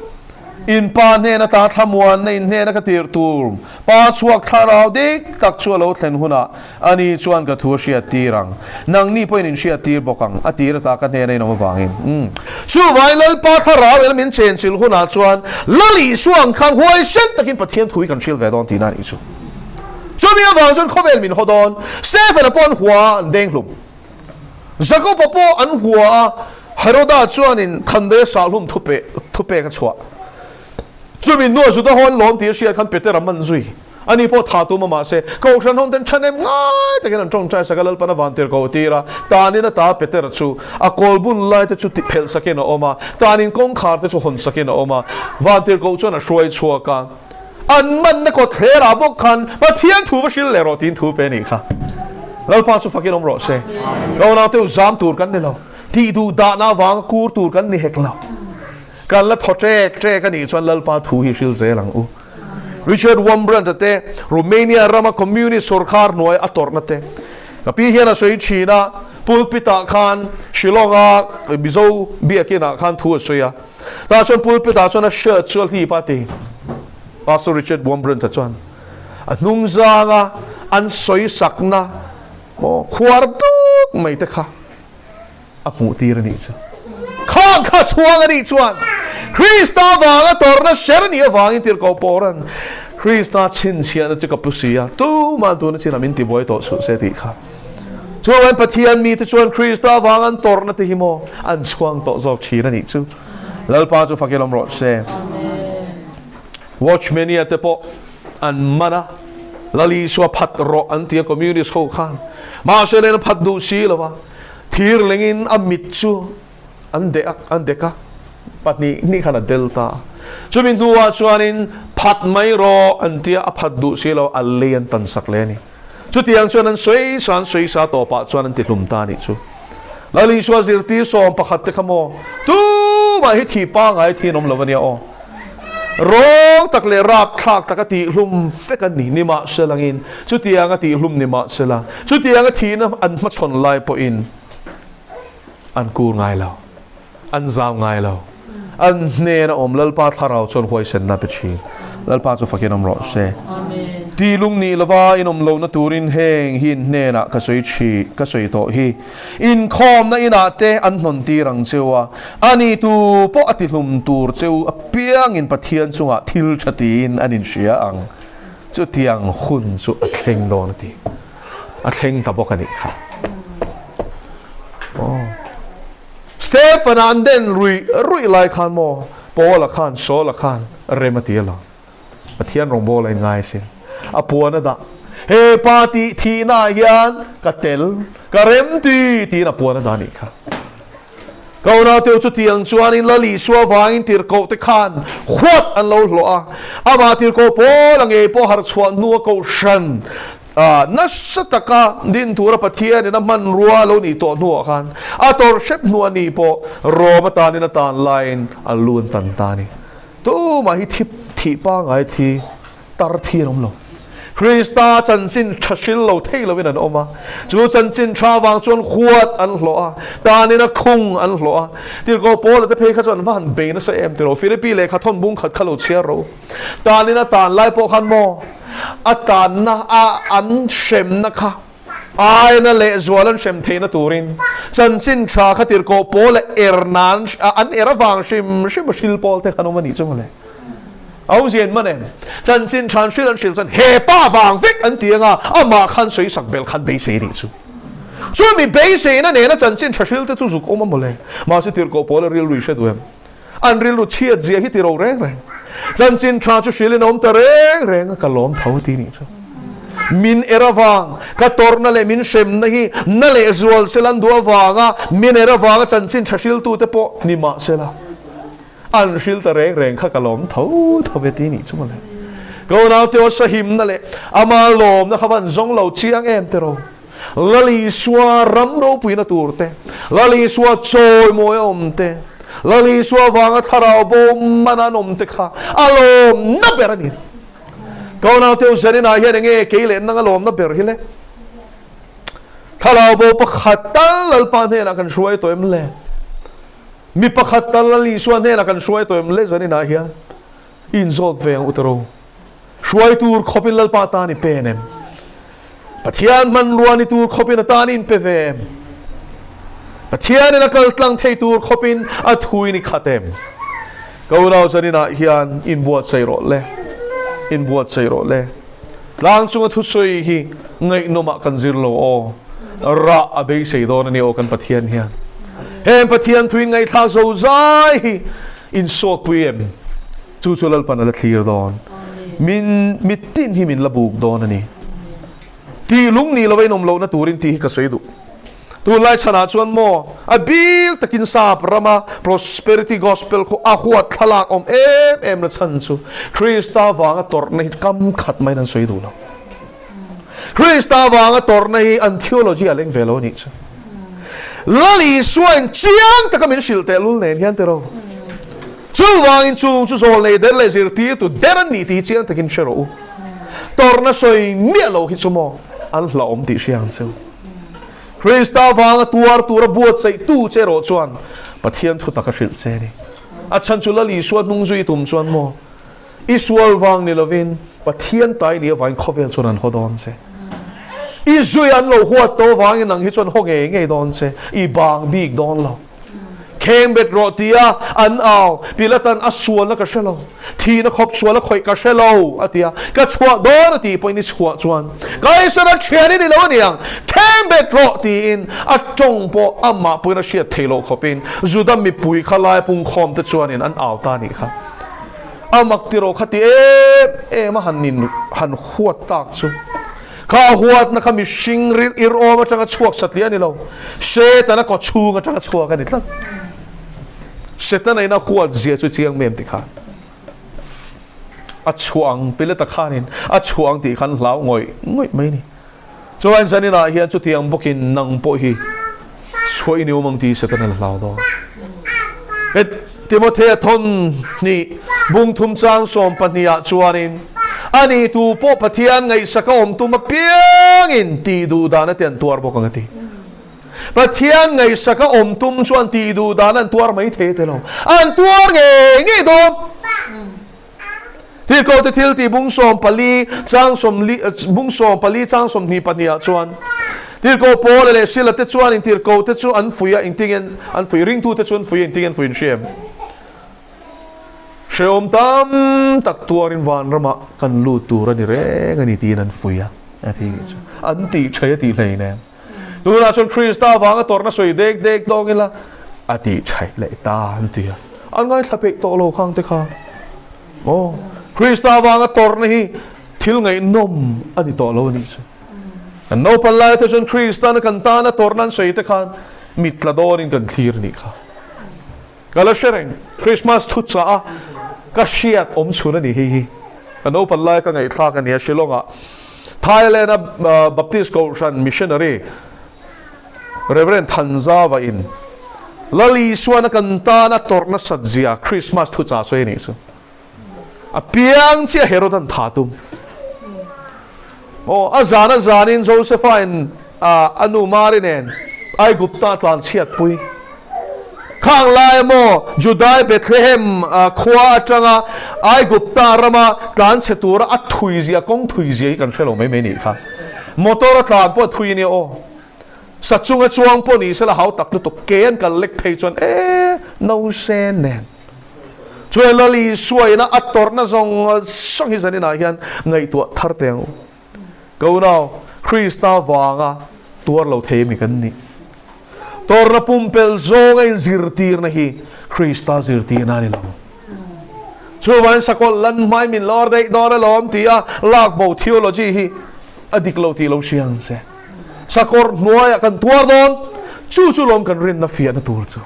In pa hnen ata thlamuanna in hnena ka tir tur Pa chhuak thlarau dik tak chu a lo thlen hunah ani chuan ka thu a hriat tir ang. Nangni pawhin in hriat tir bawk ang, a tir ata ka hnena in awm avangin. Umm. Chuvangin Lalpa thlarau ela min chenchilh hunah chuan Lal Isua ang khan huaisen takin Pathian thu hi kan hrilh ve dawn tihna a nih chu. Chumi avang chuan khawvel min haw dawn. Stephen-a pawh an hua a, an deng hlum. Jakob-a pawh an hua a, Heroda chuanin Khandei-a sahhlum thupek a chhuah. Chumi hnuah Juda ho an lawm tih a hriat khan Petera man zui. Ani pawh tha tum a mahse, Kohhran ho ten thanem ngai takin an tawngtai sak a, Lalpan a van tir ko tir a, tanin a ta Petera chu a kawl bun lai te chu ti phelh sakin a awm a, tanin kawngkhar te chu hawn sakin a awm a, van tir ko chuan a hruai chhuak a. An manna kawt thlerah bawk khan Pathian thu va hril leh rawh tiin thu pe a nih kha. Lalpa chu fakin awm rawh se. Ka unaute u zam tur kan ni lo, tih duh dahna avanga kur tur kan ni hek lo. Kan la thaw ṭek ṭek a nih chuan Lalpa thu hi hril zel ang u. Richard Wurmbrand-a te, Romania rama Communist sawrkhar hnuai a tawrhna te. Ka pi hian a sawi ṭhin a, pulpit-ah khan Shillong-a Mizo biakinah khan thu a sawi a. Tah chuan pulpit-ah chuan a shirt chu a hlip a ti. Pastor Richard Wurmbrand-a chuan a hnungzanga. an sawisakna maw khuar duk mai te kha a hmuh tir a nih chu. Khang kha chhuang a nih chuan Krista vanga tawrhna hrer a nih avangin tirhkoh pawra'n Krista chhinchhiahna chu ka pu si a, tumah tuna chinah min tibuai tawh suh se tih kha. Chuan Pathian mite chuan Krista vanga an tawrhna te hi maw an chhuang tawh zawk thin a nih chu. Lalpa chu fakin awm rawh se. Watchmania te pawh an man a, Lal Isua phat rawh an ti a Communist ho khan. Mahse len a phat duh si lo va, thir lengin a mit chu an deh a, an dek a, pahnih hnih khan a del ta a. Chumi hnuah chuanin phat mai rawh an ti a, a phat duh si lo, a lei an tan sak leh a ni. Chutiang chuan an sawisa an sawisa tawpah chuan an ti hlum ta a nih chu. Lal Isua zirtir 11 te kha maw tumah hi thih pangai thi an awm lo a nia aw. Rawng tak leh rapthlak tak a tihhlum vek a ni nimahselangin chutiang a tihhlum nimahsela chutiang a thihna an hmachhawn lai pawhin an kur ngai lo, an zau ngai lo. An hnena awm Lalpa thlarau chuan huaisenna pe thin. Lalpa chu fakin awm rawh se. Ti lung nih lova in awm lohna turin heng hi in hnenah ka sawi thi, ka sawi tawh hi. Inkhawmna inah te an hnawn tir ang cheu a, ani tu pawh a tihlum tur cheu apiangin Pathian chungah thil tha tiin an inhria ang. Chutiang hun chu a thleng dawn a ti. A thleng ta bawk a nih kha. Aw. Stefan-a an den ruih ruih lai khan maw Paul-a khan Saul-a khan rem a ti a lo. Pathian rawngbâwl a inngai a sin. A puan a dah. He pa tih thihnaah hian ka tel, ka rem ti tiin a puan a dah a nih kha. Ka unauteu chutiang chuanin Lal Isua vangin tirhkoh te khan huat an lo hlawh a. Amah tirhkoh Paul-a ngei pawh harh chhuah hnua kohhran nasa taka din tura Pathianin a hmanrua lo nih tawh hnuah khan a tawrh hrep hnu a nih pawh Rom atanin a tan laiin a lu an tan ta a ni. Tumah hi thi thih pangai thi tar thi an awm lo. Krista chanchin tha hril lo thei lovin an awm a. Chu chanchin tha vang chuan huat an hlawh a, tanin a khung an hlawh a. Tirhkoh Paula te phei kha chuan an va han bei nasa em tiraw? Philippi lehkha thawn bung khat kha lo chhiar ro. Tanin a tan lai pawh khan maw a tanna a an hremna kha Aina leh zual an hrem theihna turin chanchin tha kha tirhkoh pawl leh er nan an er avang hrim hrim a hril pawl te khan awm a nih chu mawle. Awmzia man em? Chanchin tha an hril an hril chuan he pa vang vek an ti anga amah khan sawisak bel khan beisei a nih chu. Chumi beiseina nena chanchin tha hril te chu zuk awm a mawle. Mahse tirhkoh pawl a rilru i hre duh em? An rilru chhiat zia hi ti ro reng reng. Chanchin tha chu hrilhin a awm ta reng reng a, ka lawm tho ti nih chu. Min er avang, ka tawrhna leh min hremna hi na leh zual sela an duh avanga min er avanga chanchin tha hriltute pawh ni mah sela an hril ta reng reng kha ka lawm tho tho ve ti nih chu mawle. Ka unaute aw sahimna leh ama lawmna kha van zawng lo chiang em te ro. Lal Isua ram ropuina tur te, Lal Isua chawimawi a awm te, Lal Isua vanga thlarau bo man an awm te kha a lawmna ber a ni. Ka unaute Zaninah hian enge kei leh nang a lawmna ber hi le? Thlarau bo pakhat tal Lalpa hnenah kan hruai tawh em le? Mi pakhat tal Lal Isua hnenah kan hruai tawh em le Zaninah hian? Inzawt ve ang u tiro. Hruai tur khawpin Lalpa tan i pen em? Pathian hmanrua ni tur khawpin a tan in pe ve em? Pathianin a kal tlang thei tur khawpin a thui ni khat em? Ka unau zaninah hian inbuatsaih rawh le, inbuatsaih rawh le. Tlang chunga thusawi hi ngaihnawmah kan zir lo aw. Rah a beisei dawn a ni aw kan Pathian hian. Heng Pathian thuin ngaihthlak zo zai hi insawtpui em? Chu chu Lalpan a la thlir dawn. Min mitin hi min la buk dawn a ni. Tih lung nih lova inawm lohna turin tih hi ka sawi duh. Tunlai chhanah chuan maw a bil takin sap rama prosperity gospel khu a huat thlalak awm em em na chhan chu Krista vanga tawrhna hi kam khat maiin an sawi duh lo. Krista vanga tawrhna hi an theology a leng ve lo a nih chu. Lal Isuain chiang taka min hrilh tehlul nen hian tiraw. Chuvangin chung chu zawl nei der leh zirtirtu der an nih tih hi chiang takin hre rawh u. Tawrhna sawi miah lo hi chu maw an hlauhawm tih hria ang che u. Krista vanga tuar tura buatsaih tu che erawh chuan Pathian thu tak a hrilh che a ni. A chhan chu Lal Isua hnung zui tum chuan maw I sual vang ni lovin Pathian tai ni avangin khawvel chuan an haw dawn che. I zui an lo huat tawh vangin nang hi chuan haw ngei ngei dawn che, i bang bik dawn lo. Kheng bet rawh tia an au, Pilatan a sualna ka hre lo, thihna khawp sual a khawih ka hre lo, a ti a. Ka chhuah dawn a tih pawhin i chhuah chuan Kaisara thian i ni lo aniang, kheng bet rawh tiin a tawng pawh amah pawhin a hriat theih loh khawpin Juda mipui kha lai pungkhawm te chuanin an au ta a nih kha. A mak tiraw kha ti em em a han in han huat tak chu. Kha huatna kha mihring ril ir awm atanga chhuak satliah a ni lo. Setana kaw chhung atanga chhuak a ni tlat. Setana in a huat zia chu chiang mem ti khan a chhuah ang, Pilata khanin a chhuah ang tih khan hlau ngawih ngawih mai a ni. Chuan zaninah hian chutiang bawkin nang pawh hi chhuah i ni awm ang tih Setana la hlau dawn. Het Timothea thawn hnih bung thum chang sawm pahnihah chuanin a ni tu pawh Pathian ngaihsak a awm tum apiangin tih duh dan a ti an tuar bawk ang a ti. Pathian ngaihsak a awm tum chuan tih duh dan an tuar mai thei te lo. An tuar ngei ngei dawn. Tirhkohte thil tih bung 14 chang sawmli bung 14 chang 22 ah chuan Tirhkoh Paula leh Sila te chuan in tirhkohte chu an fuih a engtin an fuih ringtute chu an fuih a engtin an fuih in hria em? Hrehawm tam tak tuarin vanramah kan lut tur a ni reng a ni tiin an fuih a a ti nih chu an tih thei a tih hlei nen tunah chuan Krista avanga tawrhna sawi dek dek tawng ila a tih thaih leh ta an ti a an ngaithla peih tawh lo khang te kha aw Krista avanga tawrhna hi thil ngaihnawm a ni tawh lo a nih chu kan naupang lai te chuan Krista na kan tana tawrhna an sawi te khan mit tla dawnin kan thlir a nih kha Ka la hre reng, Christmas thu chah a ka hriat awm chhun a ni hei hi. Ka naupang lai ka ngaihthlak a nia Shillong ah Thailand a Baptist Kohhran Missionary Reverend Thanzava in Lal Isuan a kan tan a tawrh nasat zia Christmas thu chah sawi a nih chu. A piang chiah Herod an tha tum. Aw, a zan a zanin Josepha in a nu Mari nen Aigupta tlan chhiat pui. Khang lai emaw Judai Bethlehem khua atanga Aigupta rama tlan chhe tura a thui zia, kawng thui zia hi kan hre lo mai mai nih kha. Motor a tlan pawh a thui ania aw. Sa chunga chuang pawh ni sela hau tak lutuk ke an kal lek phei chuan e no sen nen. Chuan Lal Isua ina a tawrhna zawng zawng hi zaninah hian ngaihtuah thar teh ang u. Ka unau, Krista vanga tuar lo thei mi kan nih. Tawrhna pumpelh zawnga inzirtirna hi Krista zirtirna a ni lo. Chuvangin sakawlh lan hmai min lawr daih dawn alawm tia lak bo theology hi a dik lo tih lo hria ang che. Sakawr hnuaiah kan tuar dawn, chu chu lawm kan rinna fiahna tur chu.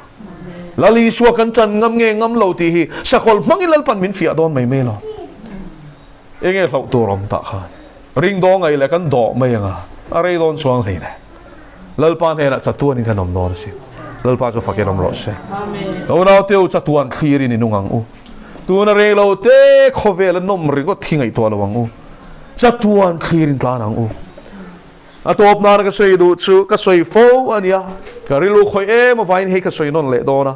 Lal Isua kan ṭan ngam nge ngam lo tih hi sakawlh hmangin Lalpan min fiah dawn mai mai lo. Enge hlauh tur awm tah khan ring daw ngaih leh kan dawh mai anga a rei dawn chuang hlei ne. Lalpa hnenah chatuanin kan awm dawn a si. Lalpa chu fakin awm rawh se. Unau teu chatuan thlirin i nung ang u. Tuna rei lo te khawvel a nawm ringawt hi ngaihtuah lo ang u. Chatuan thlirin tlan ang u. A tawp nana ka sawi duh chu ka sawi fo a nia, ka rilru khawih em avangin hei ka sawi nawn leh dawn a.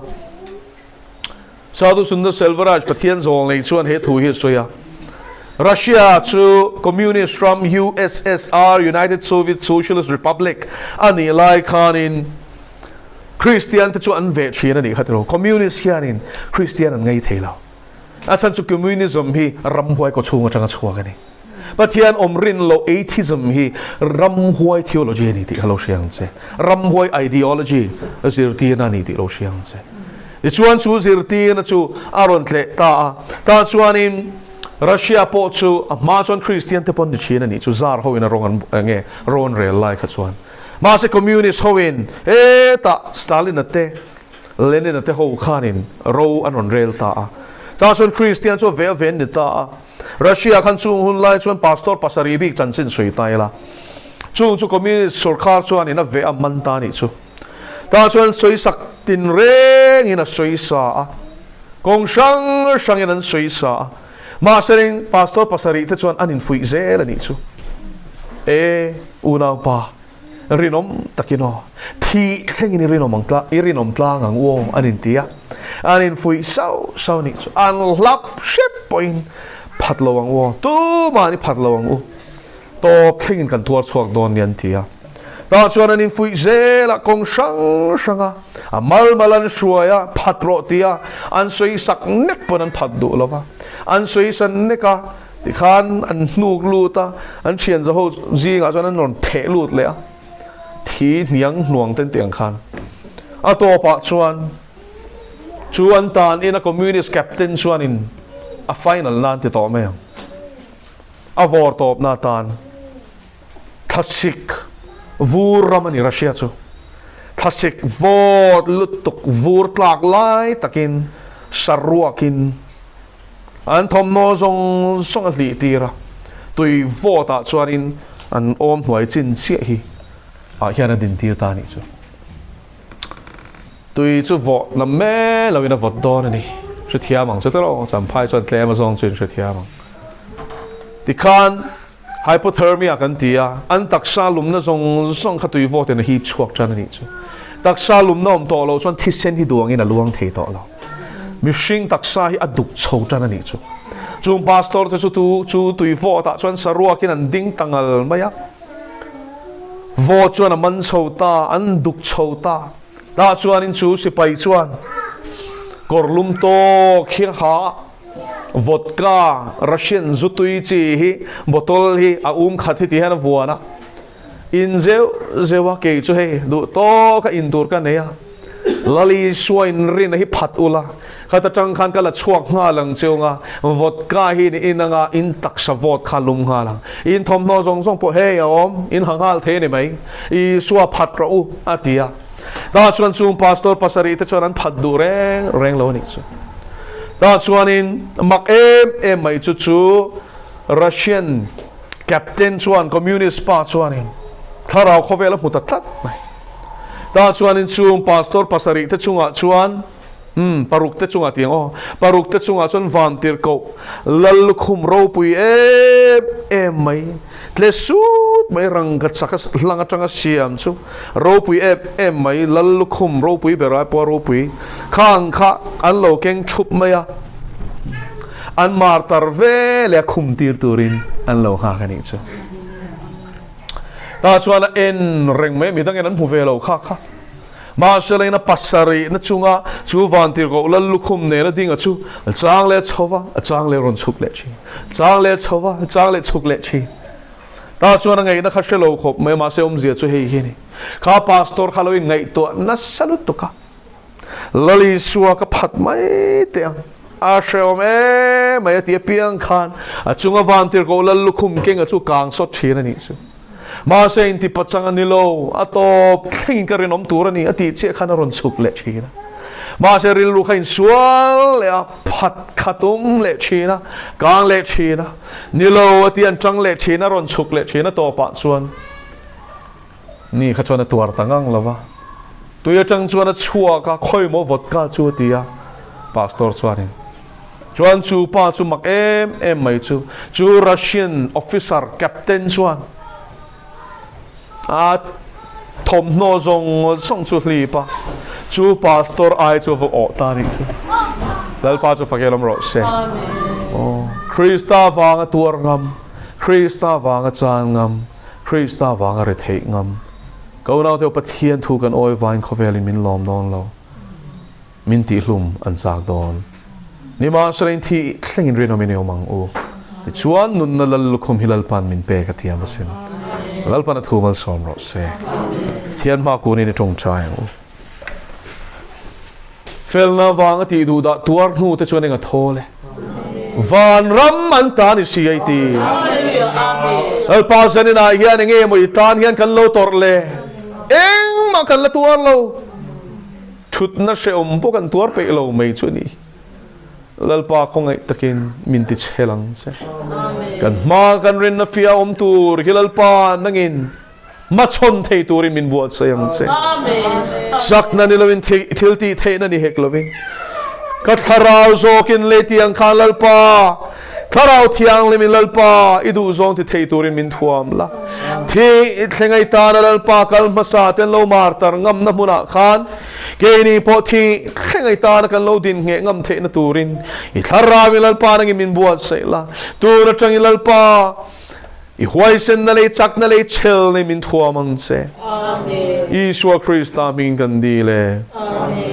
Sadhu Sundar Selvaraj Pathian zawl nei chuan he thu hi a sawi a, Russia chu Communist ram USSR, United Soviet Socialist Republic, a nih lai khanin Kristian te chu an veh thin a nih kha tilo, Communist hianin Kristian an ngei thei lo. A chhan chu Communism hi ramhuai kawchhung atanga chhuak a ni. Pathian awm rin loh atheism hi ramhuai theology a ni tih kha lo hria ang che. Ramhuai ideology zirtirna a ni tih lo hria ang che. Tichuan chu zirtirna chu a rawn tleh ta a. Tah chuanin Russia pawh chu a hma chuan Kristian te pawn ni thin a nih chu zar hoin a rawng an enge rawn rel lai kha chuan. Mahse Communist hoin hetah Stalin-a te Lenin-a te ho khanin ro an rawn rel ta a. Tah chuan Kristian chu a ve a ven ni ta a. Russia khan chung hun lai chuan pastor pasarih bik chanchin sawi ta ila. Chung chu communist sorkar chuanin a veh a man ta nih chu. Tah chuan sawisak tin rengin a sawi sa a. Kawng hrang hrangin an sawi sa a. Mahse pastor pasarih te chuan an infuih zel a nih chu. E unaupa. Rinawm takin aw, thih thlengin i rinawm ang tlang, i rinawm tlang ang u aw, an inti a. An infuih sauh sauh nih chu an hlap hrep pawhin phat lo ang u aw, tumahin i phat lo ang u. Tawp thlengin kan tuar chhuak dawn nia an ti a. Tah chuan an infuih zel a, kawng hrang hranga a mal mal an hruai a, phat rawh tia an sawi sak nek pawn an phat duh lo va. An sawi san nek a, tikhan an hnuk lut a, an thian zaho zingah chuan an rawn theh lut leh a, thi hniang hnuang ten tiang khan. A tawpah chuan chu an tan in a communist captain chuanin a final nan ti tawh mai ang. A vawr tawpna atan thlasik vur ram a ni Russia chu. Thlasik vawt lutuk vur tlak lai takin saruakin an thawmhnaw zawng zawng a hlih tir a, tui vawtah chuanin an awm hnuai chin chiah hi ah hian a din tir ta a nih chu. Tui chu vawh lam mai loin a vawt dawn a ni. Hrethiam ang chu tawh Champhai chuan tlem a zawng chu in hrethiam ang. Tikhan hypothermia kan ti a, an taksa lumna zawng zawng kha tui vawtin a hip chhuak tan a nih chu. Taksa lumna awm tawh loh chuan thisen hi duangin a luang thei tawh lo. Mihring taksa hi a duk chho tan a nih chu. Chung pastor te chu tu chu tui vawtah chuan saruakin an ding ta ngal mai a. Vaw chuan a man chho ta, an duk chho ta. Tah chuanin chu sipai chuan kawr lum tawk hi a ha a, vodka, Russian zu tui chi hi bottle hi a um khat hi ti hian a vuan a. In zeuh zeuh a, kei chu hei duh tawk a in tur ka nei a. Lali suain rin a hi phat ula, khat atang khan ka la chhuak nghal ang chiung a, vodka hi ni in anga in taksa vawt kha lum nghal ang. In thawmhnaw zawng zawng pawh hei a awm, in ha nghal thei a ni mai. Isua phat rawh u, a ti a. Tah chuan chung pastor pasarih te chuan an phat duh reng reng lo a nih chu. Tah chuanin mak em em mai chu chu Russian captain chuan communist pa chuanin thlarau khawvel a hmu ta tlat mai. Tah chuanin chung pastor pasarih te chungah chuan umm paruk te chungah tih ang aw, paruk te chungah chuan vantirhkoh lal lukhum ropui em em mai tle sut mai rangka chak a hlang atanga siam chu ropui em em mai lal lukhum ropui ber ai pawh a ropui khang kha an lo keng thup mai a, an mar tar ve leh a khum tir turin an lo nghak a nih chu. Tah chuan a en reng mai a, midangin an hmu ve lo kha kha. Mahse lengin a pasarih na chunga chu vantirhkoh lal lukhum nena dinga chu a chang leh chho va, a chang leh rawn chhuk leh thin. Chang leh chho va, a chang leh chhuk leh thin. Tah chuan a ngaihna kha hre lo khawp mai, mahse awmzia chu hei hi a ni. Kha pastor kha lo inngaihtuah nasa lutuk a. Lal Isua ka phat mai teh ang, a hrehawm em mai a ti apiang khan a chunga vantirhkoh lal lukhum kenga chu kang sawt thin a nih chu. Mahse inti pachang a ni lo, a tawp thlengin ka rinawm tur a ni a tih chiah khan a rawn chhuk leh thin a. Mahse rilru kha insual leh a, phat kha tum leh thin a, kang leh thin a, ni lo a ti an tang leh thin a, rawn chhuk leh thin a tawpah chuan Ni kha chuan a tuar ta ngang lo va, tui atang chuan a chhuak a, khawi maw vodka chu a ti a, pastor chuanin chuan chu pa chu mak em em mai chu, chu Russian officer captain chuan a thawmhnaw zawng zawng chu hlip a, chu pastor ai chu a va awh ta a nih chu. Lalpa chu fak emaw rawh se. Aw, Krista vanga tuar ngam, Krista vanga chan ngam. Krista vanga ri theih ngam. Ka unaute aw Pathian thu kan awi vain khawvelin min lawm dawn lo. Min tihhlum an chak dawn. Nimahsela in thih thlengin rinawmin i awm ang u. Tichuan nunna lal lukhum hi Lalpan min pek a thiam asin. Lalpan a thu malsawm rawh se. Thian hma kunin i tawngtai ang u. Felna vanga tih duh dah tuar hnu te chuan eng a thawl e. Vanram an ta ni si ai ti. Lalpa zaninah hian enge maw i tan hian kan lo tawrh le. Engmah kan la tuar lo. Thutna hrehawm pawh kan tuar peih lo mai chu a ni. Lalpa khawngaih takin min ti chhel ang che. Kan hma kan rinna fia awm tur hi Lalpa nangin Hmachhawn thei turin min buatsaih ang che. Chakna ni loin thil tih theihna ni hek lovin. Ka thlarau zawkin lei tiang khan Lalpa, Thlarau Thianghlimin Lalpa i duhzawng ti thei turin min thuam la. Thi thlengai tana Lalpa kal hmasa ten lo martar ngamna hmunah khan keini pawh thi thlengai tana kan lo din ngheh ngam theihna turin i Thlarauin Lalpa nangin min buatsaih la. Tun atangin Lalpa. I huaisenna leh i chakna leh i chhelna i min thuam ang che. Isua Krista hmingin kan dil e.